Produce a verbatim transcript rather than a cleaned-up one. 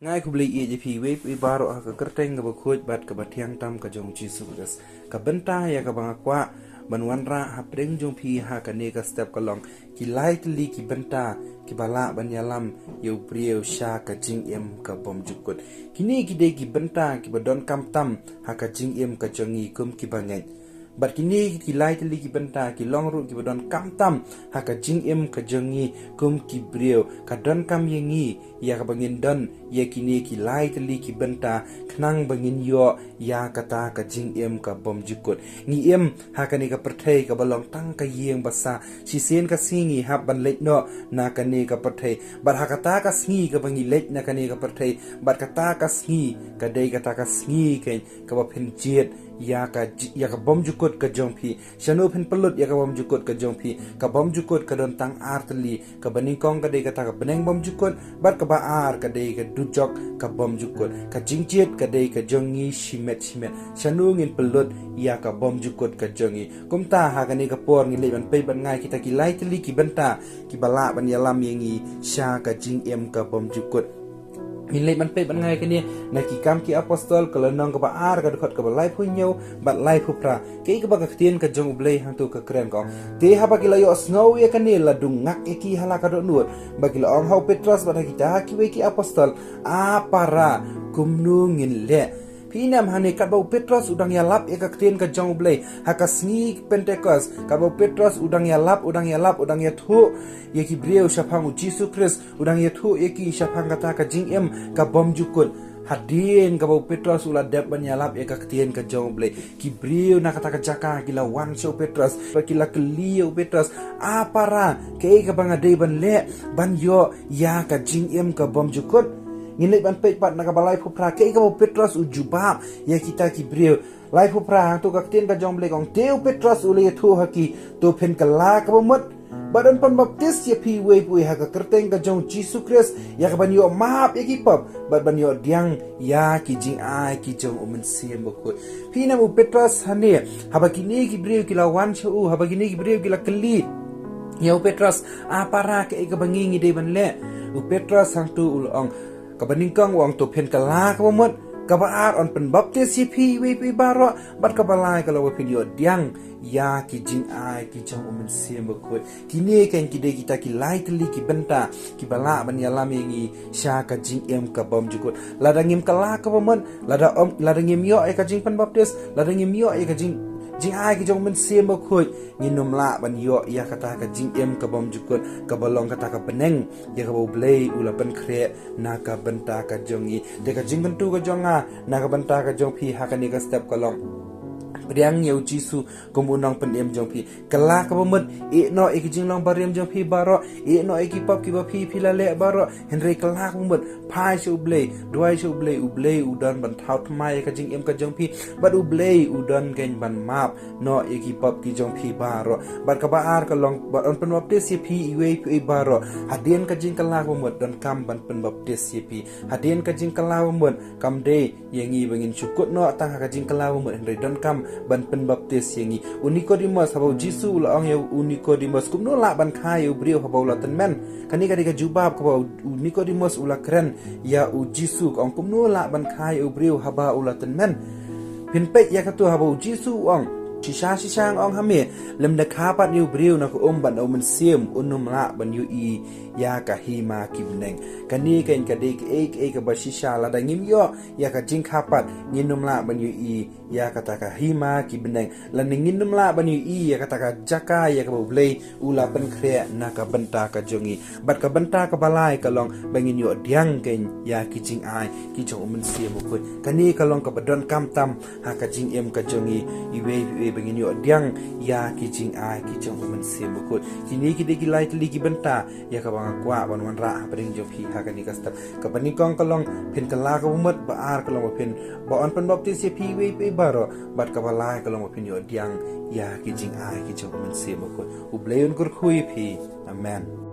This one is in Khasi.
Nga ai khublei ïa phi wei phi baroh ha ka kyrteng kaba khuid bad kaba thiang tam ka jong u Jisu Khrist. Ka bynta ïa kaba nga kwah ban wanrah hapdeng jong phi ha kane ka step ka long ki lai tylli ki bynta kiba lah ban ïalam ïa u briew sha ka jingim ka bymjukut. Kine ki dei ki bynta kiba donkam tam ha ka jingim ka jong ngi kum ki bangeit. Bad kine ki lai tylli ki bynta ki long ruh kiba donkam tam ha ka jingim ka jong ngi kum ki briew. Ka donkam ïa ngi ïa kaba ngin don ïa kine ki lai tylli ki bynta khnang ba ngin ïoh ïa kata ka jingim ka bymjukut. Ngi im ha kane ka pyrthei kaba long tang ka ïing basa. Shisien ka sngi ngi hap ban leit noh na kane ka pyrthei. Bad ha kata ka sngi kaba ngi leit na kane ka pyrthei, bad kata ka sngi ka dei kata ka sngi keiñ kaba phin jied ïa ka ji-, ïa ka bymjukut ka jong phi. Shano phin pynlut ïa ka bymjukut ka jong phi? Ka bymjukut ka don tang ar tylli. Kaba nyngkong ka dei kata ka bneng bymjukut, bad kaba ar ka dei ka dujok ka bymjukut. Ka jingjied ka dei ka jong ngi shimet shimet. Shano ngin pynlut ïa ka bymjukut ka jong ngi? Kumta ha kane ka por ngin leit ban peit ban ngai kita ki lai tylli ki bynta kiba lah ban ïalam ïa ngi sha ka jingim ka bymjukut. Ngin leit ban peit ban ngai kane na Ki Kam ki Apostol, ka lynnong kaba ar, ka dkhot kaba laiphew hynñiew bad laiphew phra. Kaei kaba ka ktien ka jong U Blei hangto ka kren, ka ong: Te haba ki la ïohsngew ïa kane, la dung ngak ïa ki ha la ka dohnud. Bad ki la ong ha u Petros bad ha kita kiwei ki apostol: A para, kumno ngin leh? Phi ïohi hangne, katba u Petros u dang ïalap ïa ka ktien ka jong U Blei ha ka sngi Pentekost, katba u Petros u dang ïalap, u dang ïalap, u dang ïathuh ïa ki briew shaphang u Jisu Khrist, u dang ïathuh ïa ki shaphang kata ka jingim ka bymjukut. Hadien kaba u Petros u la dep ban ïalap ïa ka ktien ka jong U Blei, ki briew na kata ka jaka ki la wan sha u Petros, bad ki la kylli ïa u Petros: A para, kaei kaba nga dei ban leh ban ïoh ïa ka jingim ka bymjukut? Ngin leit ban peit pat na kaba laiphew phra, kaei kaba u Petros u jubab ïa kita ki briew. Laiphew phra, hangto ka ktien ka jong U Blei ka ong: Te u Petros u la ïathuh ha ki: To phin kylla kaba mut, bad yn pynbaptis ïa phi uwei pa uwei ha ka kyrteng ka jong u Jisu Khrist, ïa kaban ïoh map ïa ki pop, bad ban ïoh pdiang ïa ki jingai ki jong U Mynsiem Bakhuid. Phi ïohi u Petros hangne, haba kine ki briew ki la wan sha u, haba kine ki briew ki la kylli ïa u Petros: A para, kaei kaba ngi ngi dei ban leh? U Petros hangto u la ong, kaba nyngkong u ong: To phin kylla kaba mut, kaba ar yn pynbaptis ïa phi uwei pa uwei baroh, bad kaba lai ka long ba phin ïoh pdiang ïa ki jingai ki jong U Mynsiem Bakhuid. Kine keiñ ki dei kita ki lai tylli ki bynta kiba lah ban ïalam ïa ngi sha ka jingim ka bymjukut. Lada ngim kylla kaba mut, lada ym, lada ngim ïoh ïa ka jingpynbaptis, lada ngim ïoh ïa ka jing, jingai ki jong U Mynsiem Bakhuid, ngin ym lah ban ïoh ïa kata ka jingim ka bymjukut, kaba long kata ka bneng ïa kaba U Blei u la pynkhreh na ka bynta ka jong ngi. Te ka jingkyntu ka jong nga na ka bynta ka jong phi ha kane ka step ka long: Pdiang ïa u Jisu kum u nongpynim jong phi. Kylla kaba mut, ïehnoh ïa ki jinglong barim jong phi baroh, ïehnoh ïa ki pop kiba phi phi la leh baroh, hynrei kylla kaba mut, phai sha U Blei, duwai sha U Blei, U Blei u don ban thaw thymmai ïa ka jingim ka jong phi, bad U Blei u don keiñ ban map noh ïa ki pop ki jong phi baroh. Bad kaba ar ka long, bad yn pynbaptis ïa phi uwei pa uwei baroh. Hadien ka jingkylla kaba mut, donkam ban pynbaptis ïa phi. Hadien ka jingkylla kaba mut, kam dei ïa ngi ba ngin shu kut noh tang ha ka jingkylla kaba mut, hynrei donkam ban pynbaptis ïa ngi. U Nikodimos, haba u Jisu u la ong ïa u Nikodimos: Kumno lah ban kha ïa u briew haba u la tymmen? Kane ka dei ka jubab kaba u, u Nikodimos u la kren ïa u Jisu, ka ong: Kumno lah ban kha ïa u briew haba u la tymmen? Phin peit ïa kato, haba u Jisu u ong: Shisha shisha nga ong ha me, lymda kha pat ïa u briew na ka um bad na U Mynsiem, un ym lah ban ïohi ïa ka hima ki bneng. Kane keiñ ka dei kaei kaei kaba shisha. Lada ngim ïoh ïa ka jingkha pat, ngin ym lah ban ïohi ïa kata ka hima ki bneng, lane ngin ym lah ban ïohi ïa kata ka jaka ïa kaba U Blei u la pynkhreh na ka bynta ka jong ngi. Bad ka bynta kaba lai ka long ba ngin ïoh pdiang keiñ ïa ki jingai ki jong U Mynsiem Bakhuid. Kane ka long kaba donkam tam ha ka jingim ka jong ngi, iwei pa iwei, ba ngin ïoh pdiang ïa ki jingai ki jong U Mynsiem Bakhuid. Kine ki dei ki lai tylli ki bynta ïa kaba nga kwah ban wanrah hapdeng jong phi ha kane ka step. Kaba nyngkong ka long: Phin kylla kaba mut. Ba ar ka long: Ba phin, ba yn pynbaptis ïa phi uwei pa uwei baroh. Bad kaba lai ka long: Ba phin ïoh pdiang ïa ki jingai ki jong U Mynsiem Bakhuid. U Blei un kyrkhu ïa phi. Amen.